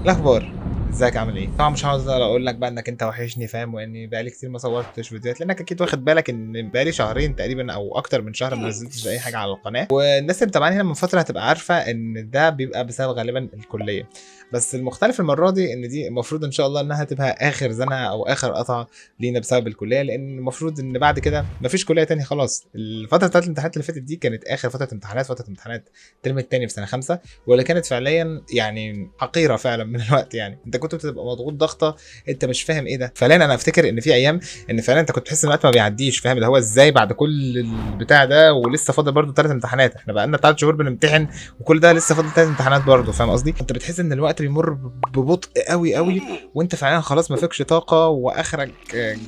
الاخبار؟ ازيك؟ عامل ايه؟ طبعا مش هقعد اقول لك بقى انك انت وحشني، فاهم، واني بقالي كتير ما صورتش فيديوهات، لانك اكيد واخد بالك ان بقالي شهرين تقريبا او اكتر من شهر ما نزلتش اي حاجة على القناة. والناس اللي متابعاني هنا من فترة هتبقى عارفه ان ده بيبقى بسبب غالبا الكلية. بس المختلف المرة دي ان دي المفروض ان شاء الله انها تبقى اخر زنقه او اخر قطعه لينا بسبب الكلية، لان المفروض ان بعد كده مفيش كليه تاني خلاص. الفترة بتاعت الامتحانات اللي فاتت دي كانت اخر فترة امتحانات، فترة امتحانات الترم الثاني في سنة 5، واللي كانت فعليا يعني حقيرة فعلا من الوقت. يعني انت كنت بتبقى مضغوط ضغطه انت مش فاهم ايه ده. فعليا انا افتكر ان في ايام ان فعلا انت كنت تحس ان الوقت ما بيعديش، فاهم، اللي هو ازاي بعد كل البتاع ده ولسه فاضل برده 3 امتحانات، احنا بقى لنا 3 شهور بنمتحن وكل ده لسه فاضل 3 امتحانات برده، فاهم قصدي؟ انت بتحس ان الوقت بيمر ببطء قوي قوي، وانت فعلا خلاص ما فيكش طاقة واخرك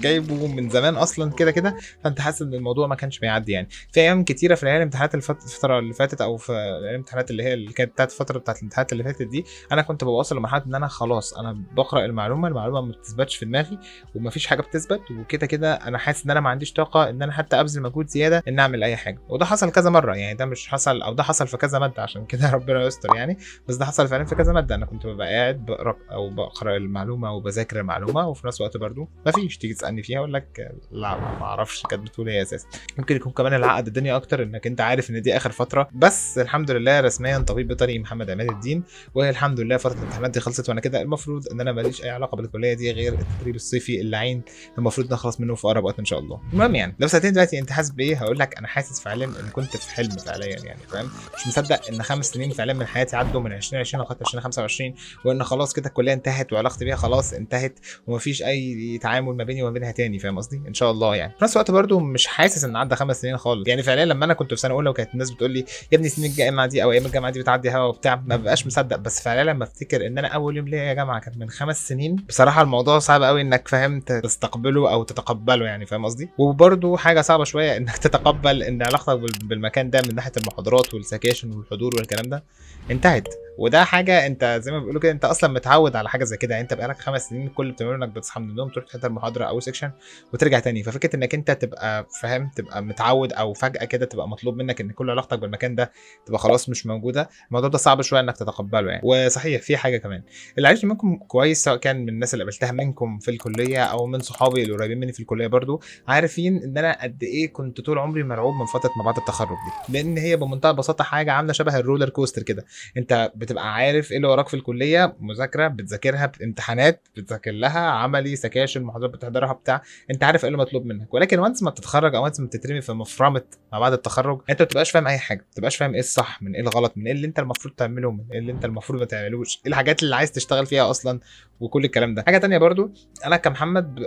جايبه من زمان اصلا كده كده، فانت حاسس ان الموضوع ما كانش بيعدي. يعني في ايام كتيرة في الامتحانات الفترة اللي فاتت، او في الامتحانات اللي هي اللي كانت بتاعت الفترة بتاعت الامتحانات اللي فاتت دي، انا كنت بوصل لمرحلة ان انا خلاص انا بقرا المعلومة، المعلومة ما بتثبتش في دماغي ومفيش حاجة بتثبت، وكده كده انا حاسس ان انا ما عنديش طاقة ان انا حتى ابذل مجهود زيادة ان اعمل اي حاجة. وده حصل كذا مرة، يعني ده مش حصل او ده حصل في كذا مادة، عشان كده ربنا يستر يعني. بس ده حصل فعلا في كذا مادة، انا كنت ببقى قاعد بقرا او بقرا المعلومة وبذاكر المعلومة، وفي نفس الوقت برده مفيش، تيجي تسالني فيها اقول لك لا ما اعرفش كانت بتقول ايه اساسا. ممكن يكون كمان العقد الدنيا اكتر انك انت عارف ان دي اخر فترة. بس الحمد لله رسميا طبيب بيطري محمد عماد الدين، والحمد لله فترة الامتحانات دي خلصت، وانا كده المفروض ان انا ماليش اي علاقة بالكلية دي غير التدريب الصيفي اللعين المفروض نخلص منه في اقرب وقت ان شاء الله. المهم يعني لو سالتني دلوقتي انت حاسس بايه، هقول لك انا حاسس فعليا ان كنت في حلم فعليا، يعني فاهم، مش مصدق ان 5 سنين فعليا من حياتي عدوا من 2020 لغاية 2025، وان خلاص كده الكلية انتهت وعلاقتي بيها خلاص انتهت ومفيش اي تعامل ما بيني وما بينها تاني، فاهم قصدي؟ ان شاء الله. يعني في نفس الوقت برده مش حاسس ان عدى 5 سنين خالص، يعني فعليا لما انا كنت في سنة اولى وكانت الناس بتقول لي يا ابني سنين الجامعة دي او ايام الجامعة دي بتعدي هوا وبتاع، ما ببقاش مصدق. بس فعليا لما افتكر ان انا اول يوم ليا يا جامعه كانت من 5 سنين، بصراحة الموضوع صعب قوي انك فاهم تستقبله او تتقبله، يعني فاهم قصدي؟ وبرده حاجة صعبة شوية انك تتقبل ان علاقتك بالمكان ده من ناحية المحاضرات والسكاشن والحضور والكلام ده انتهت. وده حاجة انت زي ما بيقولوا كده انت اصلا متعود على حاجة زي كده، يعني انت بقالك 5 سنين كل اللي بتعمله انك بتصحى من النوم تروح تحضر محاضرة او section وترجع تاني. ففكره انك انت تبقى فاهم تبقى متعود او فجاة كده تبقى مطلوب منك ان كل علاقتك بالمكان ده تبقى خلاص مش موجودة، الموضوع ده صعب شوية انك تتقبله يعني. وصحيح في حاجة كمان اللي عرفت منكم كويس، سواء كان من الناس اللي قابلتها منكم في الكلية او من صحابي اللي قريبين مني في الكلية برضو، عارفين ان انا قد ايه كنت طول عمري مرعوب من فترة ما بعد التخرج دي، لان هي بمنتهى البساطة حاجة عامله شبه ال roller coaster كده. انت بتبقى عارف ايه اللي وراك في الكلية، مذاكرة بتذاكرها، امتحانات بتذاكر لها، عملي، سكاشن، محاضرات بتحضرها بتاع، انت عارف ايه اللي مطلوب منك. ولكن once ما بتتخرج او once ما بتترمي في مفرمه ما بعد التخرج، انت ما بتبقاش فاهم اي حاجة، ما بتبقاش فاهم ايه الصح من ايه الغلط، من ايه اللي انت المفروض تعمله، من ايه اللي انت المفروض ما تعملوش، ايه الحاجات اللي عايز تشتغل فيها اصلا، وكل الكلام ده. حاجة تانية برضو، انا كمحمد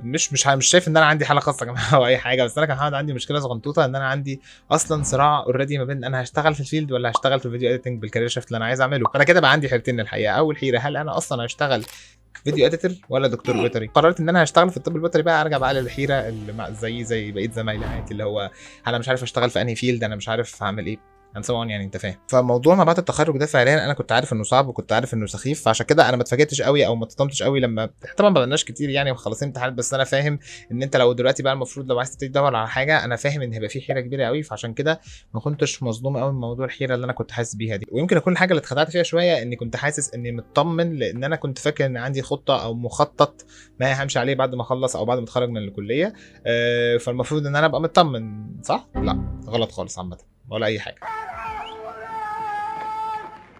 مش مش مش شايف ان انا عندي حاله خاصة يا جماعة او اي حاجة، بس انا كمحمد عندي مشكلة صغنطوطه ان انا عندي اصلا صراع already ما بين انا هشتغل في ال field ولا هشتغل في ال video editing بال career shift اللي انا عايز اعمله. فانا كده بقى عندي حيرتين الحقيقة. اول حيره، هل انا اصلا هشتغل video editor ولا دكتور بيطري؟ قررت ان انا هشتغل في الطب البيطري. بقى ارجع بقى للحيره اللي زي بقية زمايلي عادي، اللي هو انا مش عارف اشتغل في انهي field، انا مش عارف هعمل ايه and so on، يعني انت فاهم. فموضوع ما بعد التخرج ده فعليا انا كنت عارف انه صعب وكنت عارف انه سخيف، فعشان كده انا ما اتفاجئتش قوي او ما اتصدمتش قوي لما طبعا ما بقناش كتير يعني وخلصنا امتحانات. بس انا فاهم ان انت لو دلوقتي بقى المفروض لو عايز تبتدي تدور على حاجة، انا فاهم ان هيبقى في حيره كبيرة قوي، فعشان كده ما كنتش مصدوم قوي من موضوع الحيرة اللي انا كنت حاسس بيها دي. ويمكن اكون الحاجة اللي اتخدعت فيها شوية اني كنت حاسس اني مطمن، لان انا كنت فاكر ان عندي خطه او مخطط ما همشي عليه بعد ما اخلص او بعد ما اتخرج من الكلية، فالمفروض ان انا ابقى مطمن، صح؟ لا غلط خالص عامة ولا اي حاجة.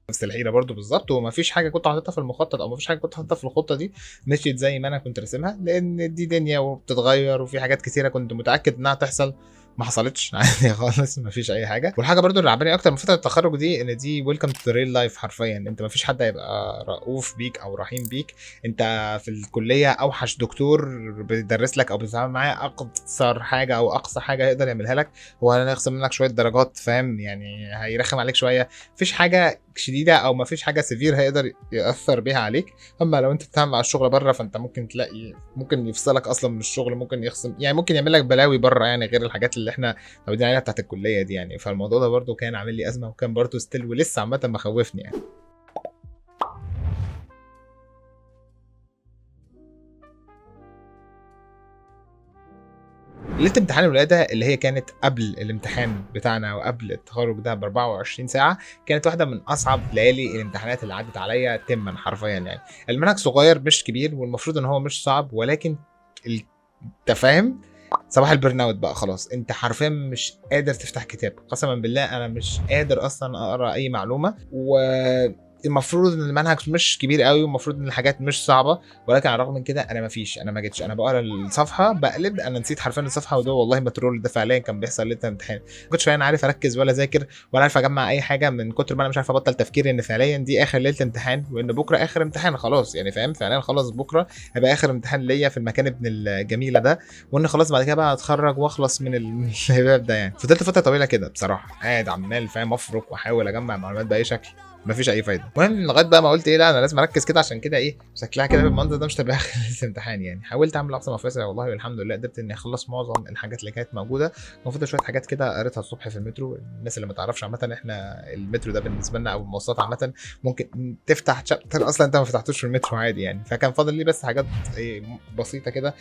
نفس الحيرة برضو بالظبط، ومفيش حاجة كنت حاططها في المخطط او مفيش حاجة كنت حاططها في الخطة دي مشيت زي ما انا كنت راسمها، لان دي دنيا وبتتغير، وفي حاجات كتيرة كنت متاكد انها تحصل ما حصلتش عادي خالص، مفيش اي حاجة. والحاجة برضو اللي عجباني اكتر من فترة التخرج دي ان دي welcome to real life حرفيا. انت مفيش حد هيبقى رؤوف بيك او رحيم بيك. انت في الكلية اوحش دكتور بيدرس لك او بتتعامل معاه، اقصر حاجة او اقصى حاجة يقدر يعملها لك هو هيخصم منك شوية درجات، فاهم يعني، هيرخم عليك شوية، مفيش حاجة شديدة او مفيش حاجة severe هيقدر ياثر بيها عليك. اما لو انت بتتعامل مع الشغل بره فانت ممكن تلاقي ممكن يفصلك اصلا من الشغل، ممكن يخصم يعني، ممكن يعمل لك بلاوي بره يعني، غير الحاجات اللي احنا متعودين عليها بتاعت الكلية دي يعني. فالموضوع ده برده كان عامل لي ازمة، وكان برده still ولسه عامة مخوفني يعني. ليلة امتحان الولادة اللي هي كانت قبل الامتحان بتاعنا وقبل التخرج ده ب 24 ساعة، كانت واحدة من اصعب ليالي الامتحانات اللي عدت عليا تما حرفيا يعني. المنهج صغير مش كبير، والمفروض ان هو مش صعب، ولكن انت فاهم صباح ال burnout بقى خلاص، انت حرفيا مش قادر تفتح كتاب، قسما بالله انا مش قادر اصلا اقرا اي معلومة. والمفروض ان المنهج مش كبير قوي، والمفروض ان الحاجات مش صعبة، ولكن على الرغم من كده انا ما فيش، انا ما جيتش، انا بقرا الصفحة بقلب، انا نسيت حرفيا الصفحة. وده والله ما troll، ده فعليا كان بيحصل ليلة الامتحان. ما كنتش فعلا عارف اركز ولا اذاكر ولا عارف اجمع اي حاجة، من كتر ما انا مش عارف ابطل تفكير ان فعليا دي اخر ليلة امتحان، وان بكره اخر امتحان خلاص يعني، فاهم؟ فعليا خلاص بكره هيبقى اخر امتحان ليا في المكان ابن الجميلة ده، وان خلاص بعد كده بقى اتخرج واخلص من الهباب ده يعني. فضلت فترة طويلة كده بصراحة قاعد عمال فاهم افرك واحاول اجمع معلومات باي شكل، مفيش اي فايده. المهم لغاية بقى ما قلت ايه، لا انا لازم اركز كده، عشان كده ايه شكلها كده بالمنظر ده مش تبقى اخر الامتحان يعني. حاولت اعمل اقصى ما في وسعي والله، والحمد لله قدرت اني اخلص معظم الحاجات اللي كانت موجودة. المفروض شوية حاجات كده قريتها الصبح في المترو. الناس اللي ما تعرفش عامة احنا المترو ده بالنسبة لنا او المواصلات عامة ممكن تفتح chapter اصلا انت ما فتحتوش في المترو عادي يعني. فكان فاضل لي بس حاجات إيه بسيطة كده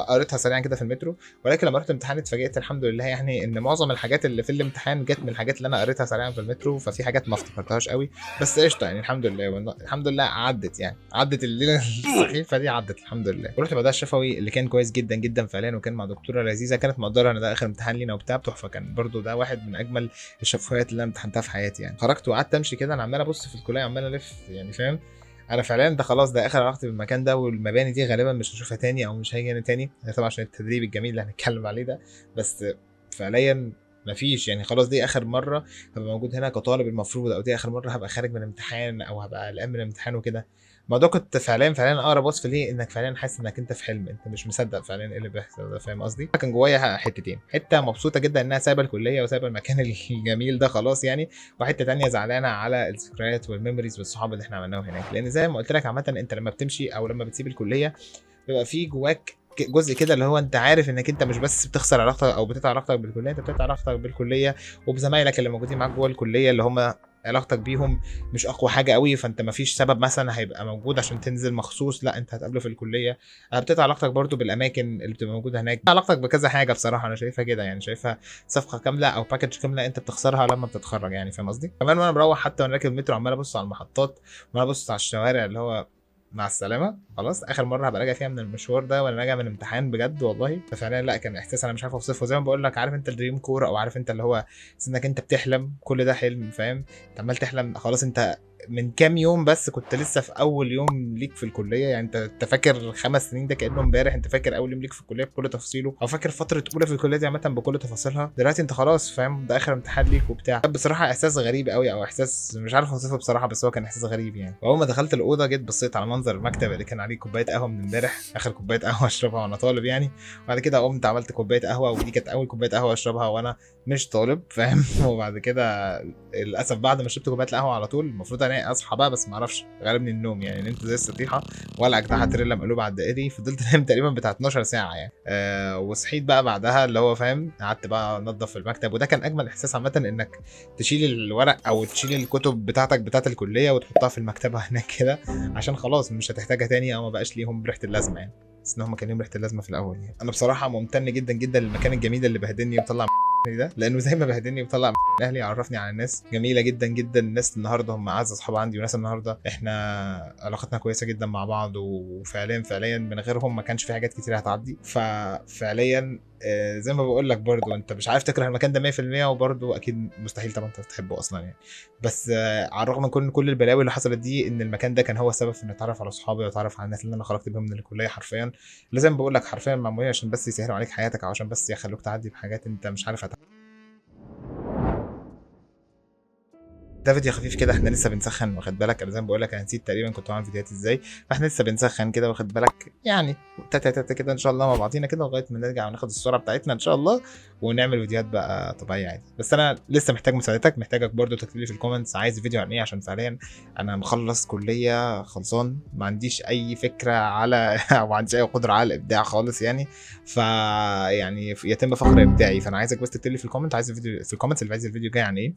قريتها سريعا كده في المترو. ولكن لما رحت الامتحان اتفاجئت الحمد لله يعني ان معظم الحاجات اللي في الامتحان جت من الحاجات اللي انا قريتها سريعا في المترو، ففي حاجات ما افتكرتهاش قوي، بس قشطه يعني الحمد لله، الحمد لله عدت يعني، عدت الليلة السخيفة دي عدت الحمد لله. ورحت بعدها الشفوي اللي كان كويس جدا جدا فعليا، وكان مع دكتورة لذيذة كانت مقدره ان ده اخر امتحان لينا وبتاع، تحفة. كان برده ده واحد من اجمل الشفويات اللي انا امتحنتها في حياتي يعني. خرجت وقعدت امشي كده، انا عمال ابص في الكلية، عمال الف يعني فاهم، انا فعليا ده خلاص ده اخر علاقتي بالمكان ده، والمباني دي غالبا مش هشوفها تاني او مش هاجي هنا تاني طبعا عشان التدريب الجميل اللي هنتكلم عليه ده، بس فعليا مفيش يعني خلاص دي اخر مرة هبقى موجود هنا كطالب المفروض، او دي اخر مرة هبقى خارج من امتحان او هبقى قلقان من الامتحان وكده. الموضوع كنت فعليا فعليا اقرب وصف ليه انك فعليا حاسس انك انت في حلم، انت مش مصدق فعليا ايه اللي بيحصل ده، فاهم قصدي؟ كان جوايا حتتين، حتة مبسوطة جدا انها سايبه الكلية وسايبه المكان الجميل ده خلاص يعني، وحتة تانية زعلانة على الذكريات وال memories والصحاب اللي احنا عملناهم هناك. لان زي ما قلت لك عامة انت لما بتمشي او لما بتسيب الكلية بيبقى في جواك جزء كده اللي هو انت عارف انك انت مش بس بتخسر علاقتك او بتقطع علاقتك بالكلية، انت بتقطع علاقتك بالكلية وبزمايلك اللي موجودين معاك جوه الكلية اللي هم علاقتك بيهم مش اقوى حاجة قوي، فانت مفيش سبب مثلا هيبقى موجود عشان تنزل مخصوص، لا انت هتقابله في الكلية. بتقطع علاقتك برضو بالاماكن اللي بتبقى موجودة هناك، علاقتك بكذا حاجة. بصراحة انا شايفها كده يعني، شايفها صفقة كاملة او package كاملة انت بتخسرها لما بتتخرج يعني، فاهم قصدي؟ كمان وانا بروح حتى وانا راكب المترو عمال ابص على المحطات وعمال ابص على الشوارع اللي هو مع السلامة خلاص اخر مرة هبقى راجع فيها من المشوار ده وانا راجع من الامتحان بجد والله. ففعليا لا كان احساس انا مش عارف اوصفه، زي ما بقول لك عارف انت ال dream core، او عارف انت اللي هو انك انت بتحلم، كل ده حلم فاهم، انت عمال تحلم خلاص. انت من كام يوم بس كنت لسه في اول يوم ليك في الكلية يعني، انت فاكر 5 سنين ده كانه امبارح، انت فاكر اول يوم ليك في الكلية بكل تفاصيله، او فاكر فترة اولى في الكلية دي عامة بكل تفاصيلها. دلوقتي انت خلاص فاهم ده اخر امتحان ليك وبتاع. بصراحة احساس غريب قوي، او احساس مش عارف اوصفه بصراحة، بس هو كان احساس غريب يعني. واول ما دخلت الاوضة جيت بصيت على منظر المكتب اللي كان عليه كوباية قهوة من امبارح، اخر كوباية قهوة اشربها وانا طالب يعني. وبعد كده قمت عملت كوباية قهوة، ودي كانت اول كوباية قهوة اشربها وانا مش طالب فاهم. وبعد كده للاسف بعد ما شربت كوباية القهوة على طول المفروض انا اصحى بقى، بس ما اعرفش غالبني النوم يعني، نمت زي السطيحه ولا اجدعها تريلا مقلوبة على الدائري. فضلت نايم تقريبا بتاع 12 ساعة يعني. وصحيت بقى بعدها اللي هو فاهم، قعدت بقى انضف في المكتب، وده كان اجمل احساس عامة انك تشيل الورق او تشيل الكتب بتاعتك بتاعت الكلية وتحطها في المكتبة هناك كده، عشان خلاص مش هتحتاجها تاني او ما بقاش ليهم ريحه اللازمة يعني، بس ان هم كان ليهم ريحه اللازمة في الاول يعني. انا بصراحة ممتن جدا جدا للمكان الجميل اللي بهدلني وطلع ده، لانه زي ما بهدلني وطلع اهلي عرفني على ناس جميلة جدا جدا. الناس النهارده هم اعز اصحاب عندي، وناس النهارده احنا علاقتنا كويسة جدا مع بعض، وفعليا فعليا من غيرهم ما كانش في حاجات كتير هتعدي. ففعليا زي ما بقول لك برضو انت مش عارف تكره المكان ده 100%، وبرضو اكيد مستحيل طبعا انت تحبه اصلا يعني. بس على الرغم من كل البلاوي اللي حصلت دي، ان المكان ده كان هو السبب في ان اتعرف على اصحابي واتعرف على الناس اللي انا خرجت بيهم من الكلية حرفيا. لازم بقول لك حرفيا معمولين عشان بس يسهلوا عليك حياتك، او عشان بس يخلوك تعدي بحاجات انت مش عارف. ده فيديو خفيف كده، احنا لسه بنسخن واخد بالك. انا زي ما بقول لك انا نسيت تقريبا كنت بعمل فيديوهات ازاي، فاحنا لسه بنسخن كده واخد بالك يعني، تاتا تاتا كده ان شاء الله مع بعضينا كده لغاية ما نرجع وناخد السرعة بتاعتنا ان شاء الله، ونعمل فيديوهات بقى طبيعية عادي. بس انا لسه محتاج مساعدتك، محتاجك برضو تكتب لي في ال comments عايز فيديو عن ايه، عشان فعليا انا مخلص كليه خلصان، ما عنديش اي فكرة على ما عنديش اي قدره على الابداع خالص يعني، ف يعني يتم فخر ابداعي. فانا عايزك بس تكتب لي في ال comment عايز الفيديو في ال comments اللي عايز الفيديو جاي عن ايه.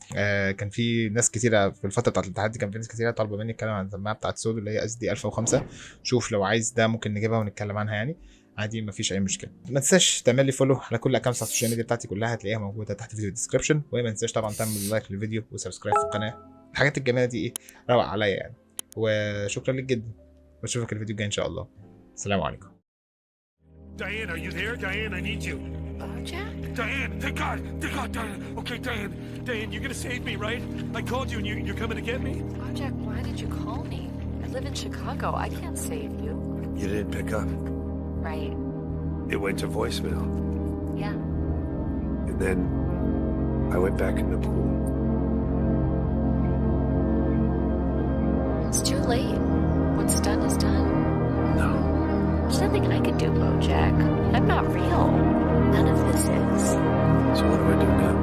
كان في ناس كتيرة في الفترة بتاعت الامتحانات دي، كان في ناس كتيرة طالبه مني اتكلم عن السماعة بتاعت سودو اللي هي SD 1005. شوف لو عايز ده ممكن نجيبها ونتكلم عنها يعني. عادي مفيش اي مشكلة. ما تنساش تعمل لي follow على كل accounts على ال social media بتاعتي كلها، هتلاقيها موجودة تحت فيديو ال description. وما تنساش طبعا تعمل like للفيديو و subscribe في القناة، الحاجات الجميلة دي ايه روق عليا يعني. وشكرا لك جدا، واشوفك الفيديو الجاي ان شاء الله. السلام عليكم. Diane, are you there? Diane, I need you. Bojack? Diane, thank God, Diane. Okay, Diane, Diane, you're gonna save me, right? I called you and you're coming to get me? Bojack, why did you call me? I live in Chicago. I can't save you. You didn't pick up. Right. It went to voicemail. Yeah. And then I went back in the pool. It's too late. What's done is done. No. There's nothing I could do, Bojack. I'm not real. None of this is. So what do I do now?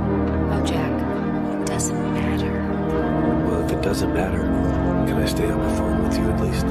Bojack, it doesn't matter. Well, if it doesn't matter, can I stay on the phone with you at least?